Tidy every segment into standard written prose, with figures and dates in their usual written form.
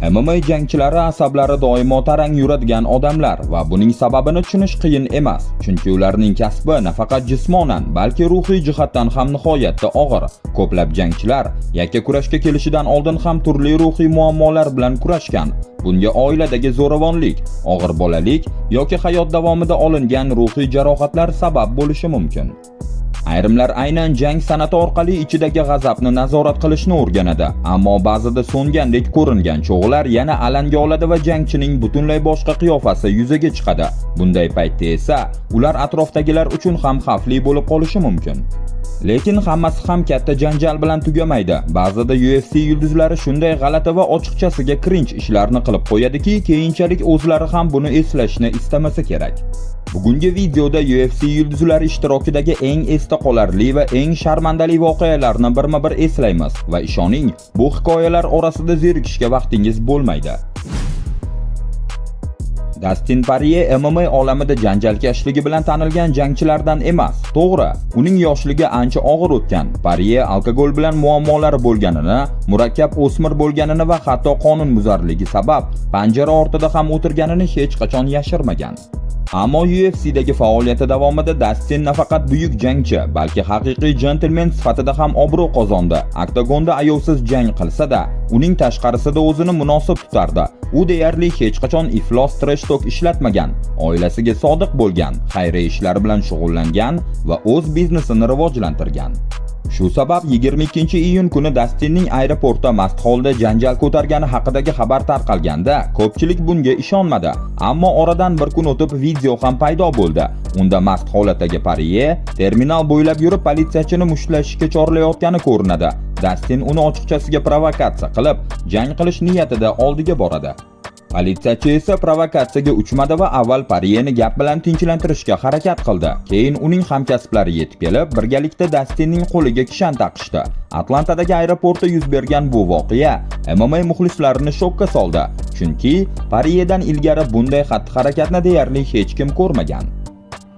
MMA jangchilari asablari doimo tarang yuradigan odamlar va buning sababini tushunish qiyin emas, chunki ularning kasbi nafaqat jismonan, balki ruhiy jihatdan ham nihoyatda og'ir. Ko'plab jangchilar yakka kurashga kelishidan oldin ham turli ruhiy muammolar bilan kurashgan. Bunga oiladagi zo'ravonlik, og'ir bolalik yoki hayot davomida olingan ruhiy jarohatlar sabab bo'lishi mumkin. Ayrimlar aynan jang san'ati orqali ichidagi g'azabni nazorat qilishni o'rganadi, ammo ba'zida so'ngandek ko'ringan cho'g'lar yana alanga oladi va jangchining butunlay boshqa qiyofasi yuzaga chiqadi. Bunday paytda esa ular atrofdagilar uchun ham xavfli bo'lib qolishi mumkin. Lekin hammasi ham katta janjal bilan tugamaydi. Ba'zida UFC yulduzlari shunday g'alati va ochiqchasiga cringe ishlarni qilib qo'yadiki, keyinchalik o'zlari ham buni eslashni istamasa kerak. Bugungi videoda UFC yulduzlari ishtirokidagi eng esda qolarli va eng sharmandali voqealarni birma-bir eslaymiz va ishoning, bu hikoyalar orasida zerikishga vaqtingiz bo'lmaydi. Dastin Poirier MMA olamida janjalkashligi bilan tanilgan jangchilardan emas. To'g'ri, uning yoshligi ancha og'ir o'tgan. Poirier alkogol bilan muammolari bo'lganini, murakkab o'smir bo'lganini va hatto qonunbuzarligi sabab panjara ortida ham o'tirganini hech qachon yashirmagan. Ammo UFCdagi faoliyati davomida Dastin nafaqat buyuk jangchi, balki haqiqiy jentelmen sifatida ham obro' qozondi. Oktagonda ayovsiz jang qilsa-da, uning tashqarisida o'zini munosib tutardi. U deyarli hech qachon iflos trash talk ishlatmagan, oilasiga sodiq bo'lgan, xayriya ishlari bilan shug'ullangan va o'z biznesini rivojlantirgan. Shu sabab 22-iyun kuni Dastinning aeroportda mast holda janjal ko'targani haqidagi xabar tarqalganda, ko'pchilik bunga ishonmadi. Ammo oradan bir kun o'tib video ham paydo bo'ldi. Unda mast holatdagi Poirier terminal bo'ylab yurib politsiyachini mushtlashishga chorlayotgani ko'rinadi. Dastin uni ochiqchasiga provokatsiya qilib, jang qilish niyatida oldiga boradi. Politsiyachi esa provokatsiyaga uchmadi va avval Poirierni gap bilan tinchlantirishga harakat qildi. Keyin uning hamkasblari yetib kelib, birgalikda Dastinning qo'liga kishan taqishdi. Atlantadagi aeroportda yuz bergan bu voqea MMA muxlislarini shokka soldi, chunki Poirierdan ilgari bunday xatti-harakatni deyarli hech kim ko'rmagan.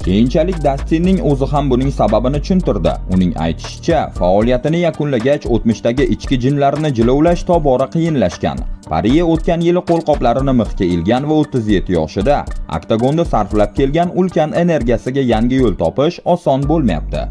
Keyinchalik Dastinning o'zi ham buning sababini tushuntirdi. Uning aytishicha, faoliyatini yakunlagach o'tmishdagi ichki jinlarini jilovlash tobora qiyinlashgan. Poirier o'tgan yili qo'lqoplarini mixga ilgan va 37 yoshida oktagonda sarflab kelgan ulkan energiyasiga yangi yo'l topish oson bo'lmayapti.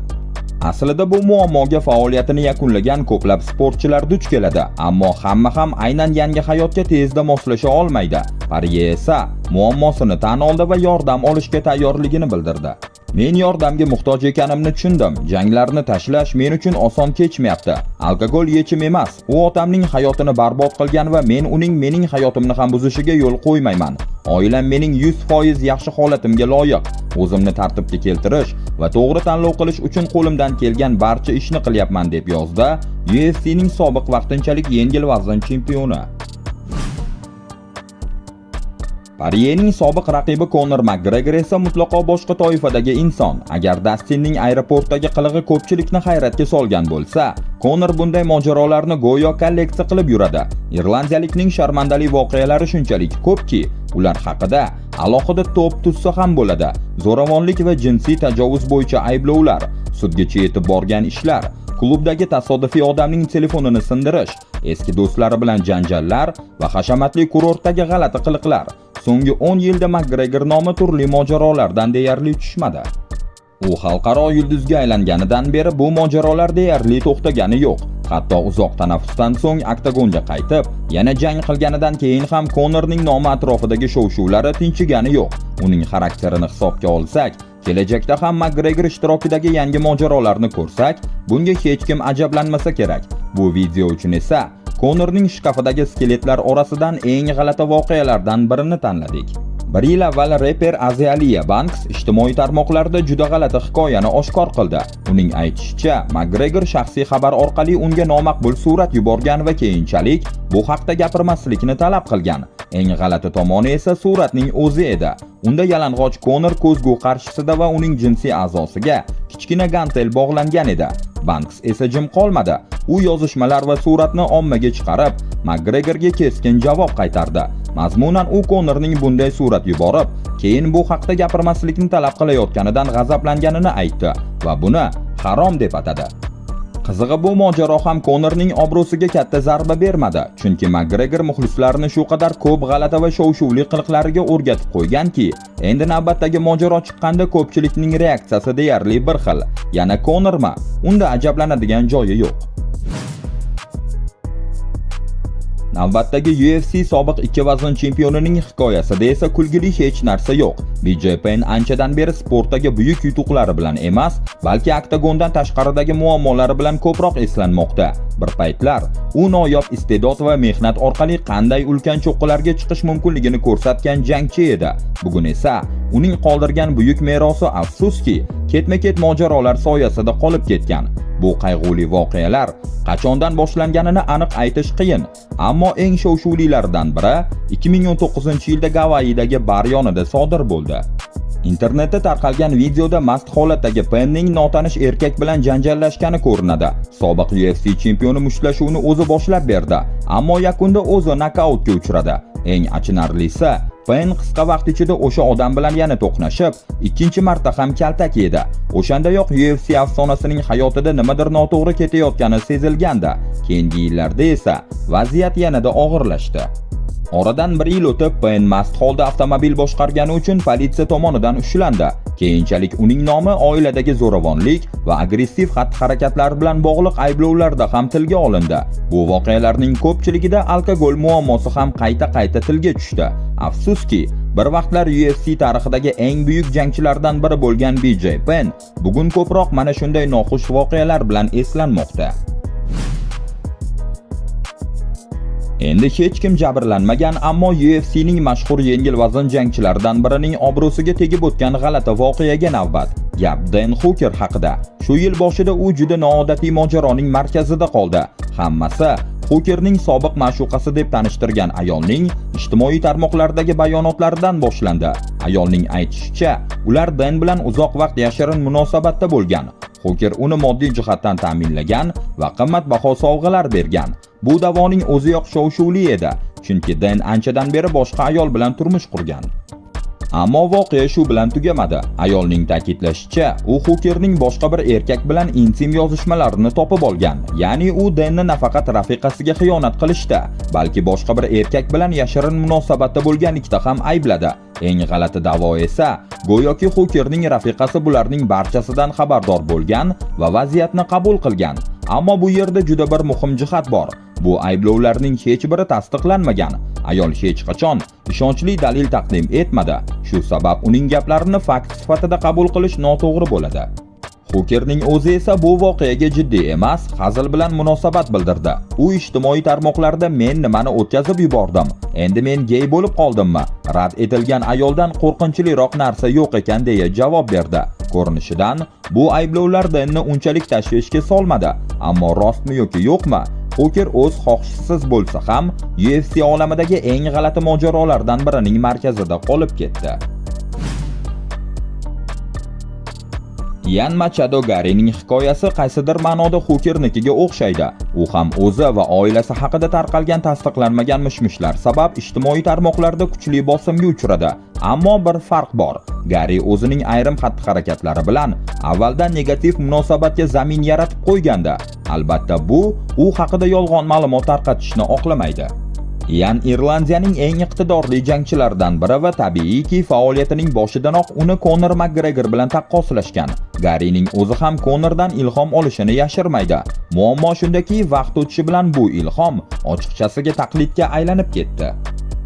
Aslida bu muammoga faoliyatini yakunlagan ko'plab sportchilar duch keladi, ammo hamma ham aynan yangi hayotga tezda moslasha olmaydi. Poirier esa muammosini tan oldi va yordam olishga tayyorligini bildirdi. "Men yordamga muhtoj ekanimni tushundim. Janglarni tashlash men uchun oson kechmayapti. Alkogol yechim emas. U otamning hayotini barbod qilgan va men uning mening hayotimni ham buzishiga yo'l qo'ymayman. Oilam mening 100% yaxshi holatimga loyiq. O'zimni tartibga keltirish va to'g'ri tanlov qilish uchun qo'limdan kelgan barcha ishni qilyapman", deb yozdi UFCning sobiq vaqtinchalik yengil vazn chempioni. Poirierning sobiq raqibi Konor McGregor esa mutlaqo boshqa toifadagi inson. Agar Dastinning aeroportdagi qilig'i ko'pchilikni hayratga solgan bo'lsa, Konor bunday mojarolarni go'yo kolleksiya qilib yuradi. Irlandiyalikning sharmandali voqealari shunchalik ko'pki, ular haqida alohida top tuzsa ham bo'ladi. Zo'ravonlik va jinsiy tajovuz bo'yicha ayblovlar, sudgacha yetib borgan ishlar, klubdagi tasodifiy odamning telefonini sindirish, eski do'stlari bilan janjallar va hashamatli kurortdagi g'alati qiliqlar. So'nggi 10 yilda McGregor nomi turli mojarolardan deyarli tushmadi. U xalqaro yulduzga aylanganidan beri bu mojarolar deyarli to'xtagani yo'q. Hatto uzoq tanaffusdan so'ng oktagonga qaytib, yana jang qilganidan keyin ham Konorning nomi atrofidagi shov-shuvlari tinchigani yo'q. Uning xarakterini hisobga olsak, kelajakda ham McGregor ishtirokidagi yangi mojarolarni ko'rsak, bunga hech kim ajablanmasa kerak. Bu video uchun esa Konorning shkafidagi skeletlar orasidan eng g'alati voqealardan birini tanladik. Bir yil avval reper Azealia Banks ijtimoiy tarmoqlarda juda g'alati hikoyani oshkor qildi. Uning aytishicha, McGregor shaxsiy xabar orqali unga nomaqbul surat yuborgan va keyinchalik bu haqda gapirmaslikni talab qilgan. Eng g'alati tomoni esa suratning o'zi edi. Unda yalang'och Konor ko'zgu qarshisida va uning jinsiy a'zosiga kichkina gantel bog'langan edi. Banks esa jim qolmadi. U yozishmalar va suratni ommaga chiqarib, McGregorga keskin javob qaytardi. Mazmunan u Konorning bunday surat yuborib, keyin bu haqda gapirmaslikni talab qilayotganidan g'azablanganini aytdi va buni harom deb atadi. Qizig'i, bu mojaro ham Konorning obro'siga katta zarba bermadi, chunki Makgregor muxlislarini shu qadar ko'p g'alati va shov-shuvli qiliqlariga o'rgatib qo'yganki, endi navbatdagi mojaro chiqqanda ko'pchilikning reaksiyasi deyarli bir xil. Yana Konormi? Unda ajablanadigan joyi yo'q. Navbatdagi UFC sobiq ikki vazn chempionining hikoyasida esa kulgili hech narsa yo'q. BJ Penn anchadan beri sportdagi buyuk yutuqlari bilan emas, balki oktagondan tashqaridagi muammolari bilan ko'proq eslanmoqda. Bir paytlar u noyob iste'dod va mehnat orqali qanday ulkan cho'qqilarga chiqish mumkinligini ko'rsatgan jangchi edi. Bugun esa uning qoldirgan buyuk merosi, afsuski, ketma-ket mojarolar soyasida qolib ketgan. Bu qayg'uli voqealar qachondan boshlanganini aniq aytish qiyin, ammo eng shov-shuvlilaridan biri 2019-yilda Gavayidagi bar yonida sodir bo'ldi. Internetda tarqalgan videoda mast holatdagi Penning notanish erkak bilan janjallashgani ko'rinadi. Sobiq UFC chempioni mushtlashuvni o'zi boshlab berdi, ammo yakunda o'zi nokautga uchradi. Eng achinarlisi, Penn qisqa vaqt ichida o'sha odam bilan yana to'qnashib, ikkinchi marta ham kaltak yedi. O'shandayoq UFC afsonasining hayotida nimadir noto'g'ri ketayotgani sezilgandi. Keyingi yillarda esa vaziyat yanada og'irlashdi. Oradan bir yil o'tib, Penn mast holda avtomobil boshqargani uchun politsiya tomonidan ushlandi. Keyinchalik uning nomi oiladagi zo'ravonlik va agressiv xatti-harakatlar bilan bog'liq ayblovlarda ham tilga olindi. Bu voqealarning ko'pchiligida alkogol muammosi ham qayta-qayta tilga tushdi. Afsuski, bir vaqtlar UFC tarixidagi eng buyuk jangchilardan biri bo'lgan BJ Penn bugun ko'proq mana shunday noxush voqealar bilan eslanmoqda. Endi hech kim jabrlanmagan, ammo UFCning mashhur yengil vazn jangchilaridan birining obro'siga tegib o'tgan g'alati voqeaga navbat. Gap Den Hooker haqida. Shu yil boshida u juda noodatiy mojaroning markazida qoldi. Hammasi Hookerning sobiq ma'shuqasi deb tanishtirgan ayolning ijtimoiy tarmoqlardagi bayonotlaridan boshlandi. Ayolning aytishicha, ular Den bilan uzoq vaqt yashirin munosabatda bo'lgan. Hooker uni moddiy jihatdan ta'minlagan va qimmatbaho sovg'alar bergan. Bu da'voning o'ziyoq shov-shuvli edi, chunki Den anchadan beri boshqa ayol bilan turmush qurgan. Ammo voqea shu bilan tugamadi. Ayolning ta'kidlashicha, u Hookerning boshqa bir erkak bilan intim yozishmalarini topib olgan. Ya'ni u Denni nafaqat rafiqasiga xiyonat qilishda, balki boshqa bir erkak bilan yashirin munosabatda bo'lganlikda ham aybladi. Eng g'alati da'vo esa, go'yoki Hookerning rafiqasi bularning barchasidan xabardor bo'lgan va vaziyatni qabul qilgan. Ammo bu yerda juda bir muhim jihat bor. Bu ayblovlarning hech biri tasdiqlanmagan. Ayol hech qachon ishonchli dalil taqdim etmadi. Shu sabab uning gaplarini fakt sifatida qabul qilish noto'g'ri bo'ladi. Hookerning o'zi esa bu voqeaga jiddiy emas, hazil bilan munosabat bildirdi. U ijtimoiy tarmoqlarda "Men nimani o'tkazib yubordim? Endi men gey bo'lib qoldimmi? Rad etilgan ayoldan qo'rqinchliroq narsa yo'q ekan" deya javob berdi. Ko'rinishidan bu ayblovlar Denni unchalik tashvishga solmadi, ammo rostmi yoki yo'qmi, Hooker o'z xohishisiz bo'lsa ham UFC olamidagi eng g'alati mojarolardan birining markazida qolib ketdi. Yan Machado Garrining hikoyasi qaysidir ma'noda Hookernikiga o'xshaydi. U ham o'zi va oilasi haqida tarqalgan tasdiqlanmagan mishmishlar sabab ijtimoiy tarmoqlarda kuchli bosimga uchradi. Ammo bir farq bor. Garri o'zining ayrim xatti-harakatlari bilan avvaldan negativ munosabatga zamin yaratib qo'ygandi. Albatta, bu u haqida yolg'on ma'lumot tarqatishni oqlamaydi. Yan Irlandiyaning eng iqtidorli jangchilaridan biri va tabiiyki faoliyatining boshidanoq uni Konor Makgregor bilan taqqoslashgan. Garrining o'zi ham Konordan ilhom olishini yashirmaydi. Muammo shundaki, vaqt o'tishi bilan bu ilhom ochiqchasiga taqlidga aylanib ketdi.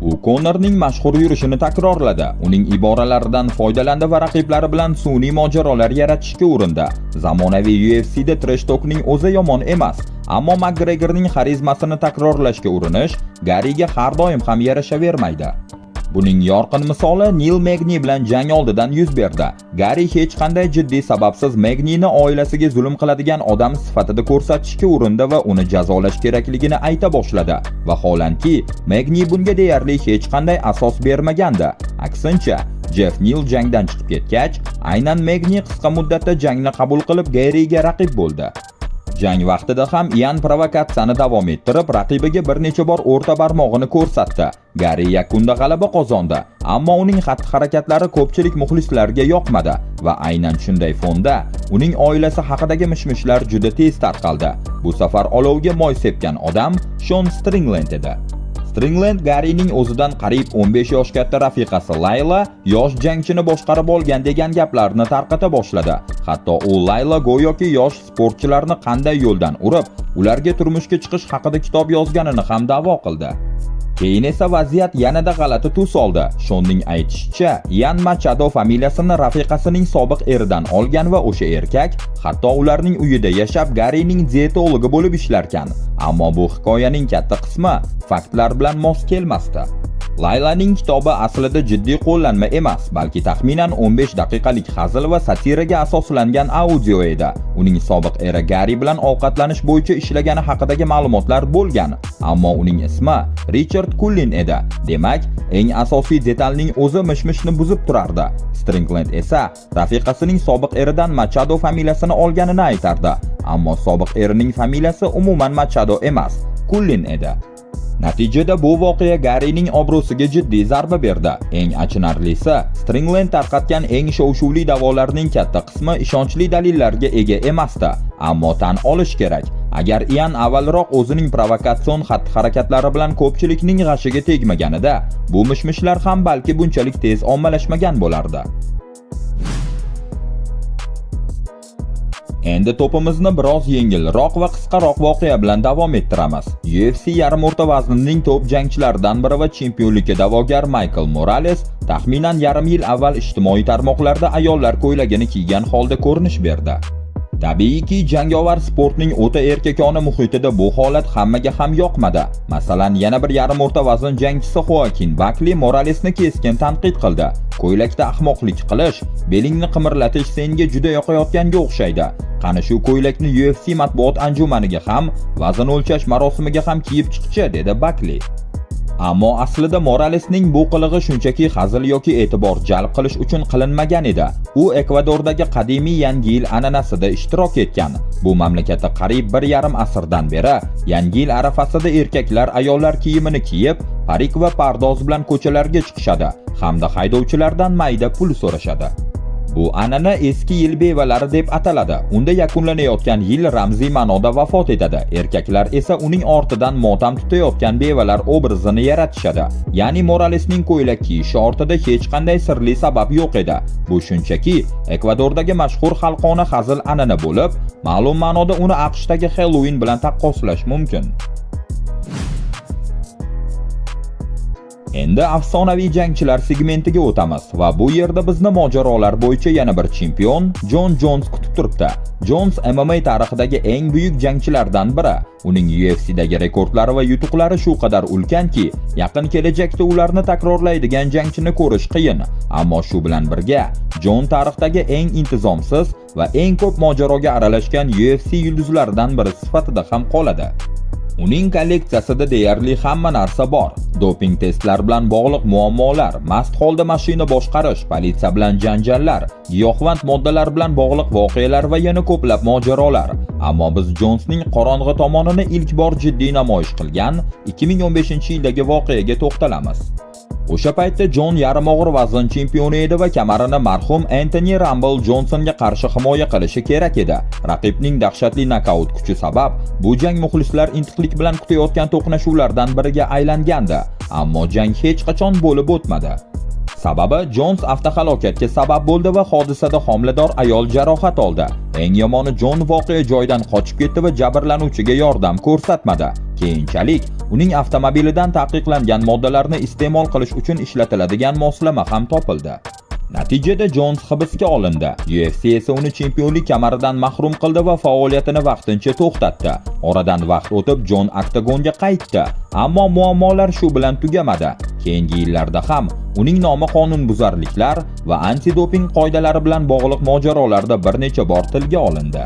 U Konorning mashhur yurishini takrorladi, uning iboralaridan foydalandi va raqiblari bilan sun'iy mojarolar yaratishga urindi. Zamonaviy UFCda trash talkning o'zi yomon emas, ammo Makgregorning xarizmasini takrorlashga urinish Garriga har doim ham yarashavermaydi. Buning yorqin misoli Nil Megni bilan jang oldidan yuz berdi. Garri hech qanday jiddiy sababsiz Megnini oilasiga zulm qiladigan odam sifatida ko'rsatishga urindi va uni jazolash kerakligini ayta boshladi. Vaholanki, Megni bunga deyarli hech qanday asos bermagandi. Aksincha, Jeff Nil jangdan chiqib ketgach, aynan Megni qisqa muddatda jangni qabul qilib Garriga raqib bo'ldi. Jang vaqtida ham Ian provokatsiyani davom ettirib, raqibiga bir necha bor o'rta barmog'ini ko'rsatdi. Garri yakunda g'alaba qozondi, ammo uning xatti-harakatlari ko'pchilik muxlislarga yoqmadi va aynan shunday fonda uning oilasi haqidagi mishmishlar juda tez tarqaldi. Bu safar olovga moy sepgan odam Shon Strickland edi. Strickland Garrining o'zidan qariyb 15 yosh katta rafiqasi Layla yosh jangchini boshqarib olgan degan gaplarni tarqata boshladi. Hatto u Layla go'yoki yosh sportchilarni qanday yo'ldan urib, ularga turmushga chiqish haqida kitob yozganini ham da'vo qildi. Keyin esa vaziyat yanada g'alati tus oldi. Shonning aytishicha, Ian Machado familiyasini rafiqasining sobiq eridan olgan va o'sha erkak hatto ularning uyida yashab Garrining dietologi bo'lib ishlarkan. Ammo bu hikoyaning katta qismi faktlar bilan mos kelmasdi. Laylaning kitobi aslida jiddiy qo'llanma emas, balki taxminan 15 daqiqalik hazil va satiraga asoslangan audio edi. Uning sobiq eri Garri bilan ovqatlanish bo'yicha ishlagani haqidagi ma'lumotlar bo'lgan, ammo uning ismi Richard Kullin edi. Demak, eng asosiy detalning o'zi mishmishni buzib turardi. Strickland esa rafiqasining sobiq eridan Machado familiyasini olganini aytardi. Ammo sobiq erining familiyasi umuman Machado emas, Kullin edi. Natijada bu voqea Garrining obro'siga jiddiy zarba berdi. Eng achinarlisi, Strickland tarqatgan eng shov-shuvli da'volarning katta qismi ishonchli dalillarga ega emasdi. Ammo tan olish kerak, agar Ian avvalroq o'zining provokatsion xatti-harakatlari bilan ko'pchilikning g'ashiga tegmaganida, bu mishmishlar ham balki bunchalik tez ommalashmagan bo'lardi. Endi topimizni biroz yengilroq va qisqaroq voqea bilan davom ettiramiz. UFC yarim o'rta vaznining top jangchilaridan biri va chempionlikka da'vogar Maykl Morales taxminan yarim yil avval ijtimoiy tarmoqlarda ayollar ko'ylagini kiygan holda ko'rinish berdi. Tabiiyki, jangovar sportning o'ta erkakona muhitida bu holat hammaga ham yoqmadi. Masalan, yana bir yarim o'rta vazn jangchisi Xoakin Bakli Moralesni keskin tanqid qildi. Ko'ylakda ahmoqlik qilish, belingni qimirlatish senga juda yoqayotganga o'xshaydi. Qani shu ko'ylakni UFC matbuot anjumaniga ham, vazn o'lchash marosimiga ham kiyib chiqchi, dedi Bakli. Ammo aslida Moralesning bu qilig'i shunchaki hazil yoki e'tibor jalb qilish uchun qilinmagan edi. U Ekvadordagi qadimiy Yangi yil an'anasida ishtirok etgan. Bu mamlakatda qariyb 1,5 asrdan beri Yangi yil arafasida erkaklar ayollar kiyimini kiyib, parik va pardoz bilan ko'chalarga chiqishadi hamda haydovchilardan mayda pul so'rashadi. Bu an'ana eski yil bevalari deb ataladi. Unda yakunlanayotgan yil ramziy ma'noda vafot etadi. Erkaklar esa uning ortidan motam tutayotgan bevalar obrazini yaratishadi. Ya'ni Moralesning ko'ylak kiyishi ortida hech qanday sirli sabab yo'q edi. Bu shunchaki Ekvadordagi mashhur xalqona hazil an'ana bo'lib, ma'lum ma'noda uni AQShdagi Halloween bilan taqqoslash mumkin. Endi afsonaviy jangchilar segmentiga o'tamiz va bu yerda bizni mojarolar bo'yicha yana bir chempion Jon Jons kutib turibdi. Jons MMA tarixidagi eng buyuk jangchilardan biri. Uning UFCdagi rekordlari va yutuqlari shu qadar ulkanki, yaqin kelajakda ularni takrorlaydigan jangchini ko'rish qiyin. Ammo shu bilan birga Jon tarixdagi eng intizomsiz va eng ko'p mojaroga aralashgan UFC yulduzlaridan biri sifatida ham qoladi. Uning kolleksiyasida deyarli hamma narsa bor. Doping testlar bilan bog'liq muammolar, mast holda mashina boshqarish, politsiya bilan janjallar, giyohvand moddalar bilan bog'liq voqealar va yana ko'plab mojarolar. Ammo biz Jonsning qorong'i tomonini ilk bor jiddiy namoyish qilgan 2015-yildagi voqeaga to'xtalamiz. O'sha paytda Jon yarim og'ir vazn chempioni edi va kamarini marhum Anthony Rumble Jonsonga qarshi himoya qilishi kerak edi. Raqibning dahshatli nokaut kuchi sabab bu jang muxlislar intiqlik bilan kutayotgan to'qnashuvlardan biriga aylangandi. Ammo jang hech qachon bo'lib o'tmadi. Sababi Jons avtohalokatga sabab bo'ldi va hodisada homilador ayol jarohat oldi. Eng yomoni Jon voqea joyidan qochib ketdi va jabrlanuvchiga yordam ko'rsatmadi. Keyinchalik uning avtomobilidan taqiqlangan moddalarni iste'mol qilish uchun ishlatiladigan moslama ham topildi. Natijada Jons hibsga olindi. UFC esa uni chempionlik kamaridan mahrum qildi va faoliyatini vaqtincha to'xtatdi. Oradan vaqt o'tib Jon oktagonga qaytdi, ammo muammolar shu bilan tugamadi. Keyingi yillarda ham uning nomi qonunbuzarliklar va antidoping qoidalari bilan bog'liq mojarolarda bir necha bor tilga olindi.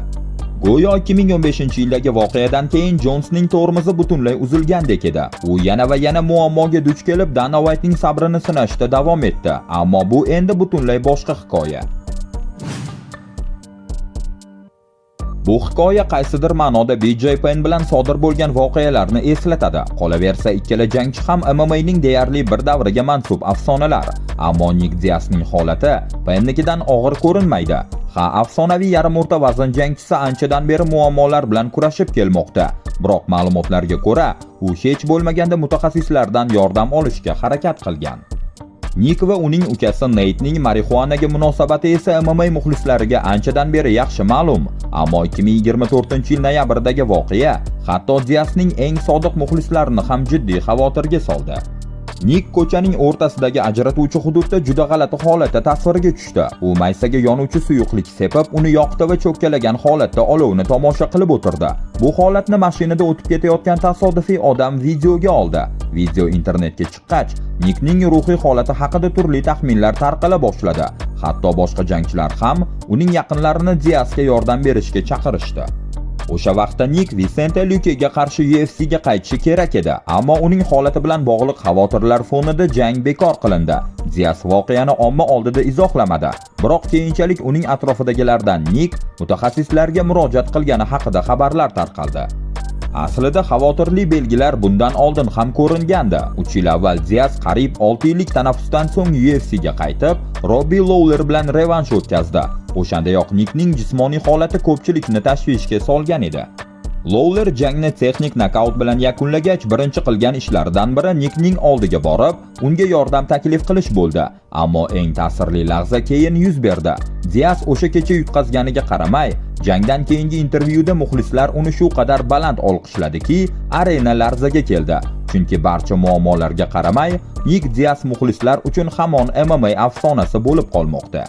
Go'yo 2015-yildagi voqeadan keyin Jonsning tormozi butunlay uzilgandek edi. U yana va yana muammoga duch kelib, Dana Whitening sabrini sinashda davom etdi. Ammo bu endi butunlay boshqa hikoya. Bu hikoya qaysidir ma'noda BJ Penn bilan sodir bo'lgan voqealarni eslatadi. Qolaversa, ikkala jangchi ham MMAning deyarli bir davriga mansub afsonalar. Ammo Nik Diasning holati Pennnikidan og'ir ko'rinmaydi. Ha, afsonaviy yarim o'rta vazn jangchisi anchadan beri muammolar bilan kurashib kelmoqda. Biroq ma'lumotlarga ko'ra, u hech bo'lmaganda mutaxassislardan yordam olishga harakat qilgan. Nik va uning ukasi Neytning marixuanaga munosabati esa MMA muxlislariga anchadan beri yaxshi ma'lum. Ammo 2024-yil noyabrdagi voqea hatto Diasning eng sodiq muxlislarini ham jiddiy xavotirga soldi. Nik ko'chaning o'rtasidagi ajratuvchi hududda juda g'alati holatda tasvirga tushdi. U maysaga yonuvchi suyuqlik sepib, uni yoqdi va cho'kkalagan holatda olovni tomosha qilib o'tirdi. Bu holatni mashinada o'tib ketayotgan tasodifiy odam videoga oldi. Video internetga chiqqach, Nikning ruhiy holati haqida turli taxminlar tarqala boshladi. Hatto boshqa jangchilar ham uning yaqinlarini Diasga yordam berishga chaqirishdi. O'sha vaqtda Nik Visente Lyukega qarshi UFCga qaytishi kerak edi, ammo uning holati bilan bog'liq xavotirlar fonida jang bekor qilindi. Dias voqeani omma oldida izohlamadi, biroq keyinchalik uning atrofidagilardan Nik mutaxassislarga murojaat qilgani haqida xabarlar tarqaldi. Aslida xavotirli belgilar bundan oldin ham ko'ringandi. 3 yil avval Dias qariyb 6 yillik tanaffusdan so'ng UFCga qaytib, Robbi Lawler bilan revansh o'tkazdi. O'shandayoq Nikning jismoniy holati ko'pchilikni tashvishga solgan edi. Lawler jangni texnik nokaut bilan yakunlagach, birinchi qilgan ishlaridan biri Nikning oldiga borib, unga yordam taklif qilish bo'ldi. Ammo eng ta'sirli lahza keyin yuz berdi. Dias o'sha kecha yutqazganiga qaramay, jangdan keyingi intervyuda muxlislar uni shu qadar baland olqishladiki, arena larzaga keldi. Chunki barcha muammolarga qaramay, Nik Dias muxlislar uchun hamon MMA afsonasi bo'lib qolmoqda.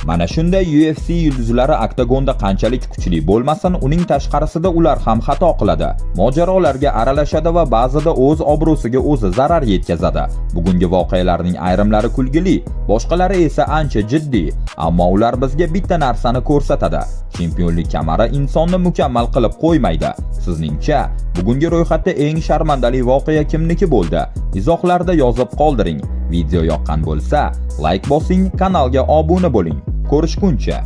Mana shunday UFC yulduzlari oktagonda qanchalik kuchli bo'lmasin, uning tashqarisida ular ham xato qiladi. Mojarolarga aralashadi va ba'zida o'z obro'siga o'zi zarar yetkazadi. Bugungi voqealarning ayrimlari kulgili, boshqalari esa ancha jiddiy, ammo ular bizga bitta narsani ko'rsatadi. Chempionlik kamari insonni mukammal qilib qo'ymaydi. Sizningcha, bugungi ro'yxatda eng sharmandali voqea kimniki bo'ldi? Izohlarda yozib qoldiring. Video yoqqan bo'lsa, layk bosing, kanalga obuna bo'ling. Ko'rishguncha.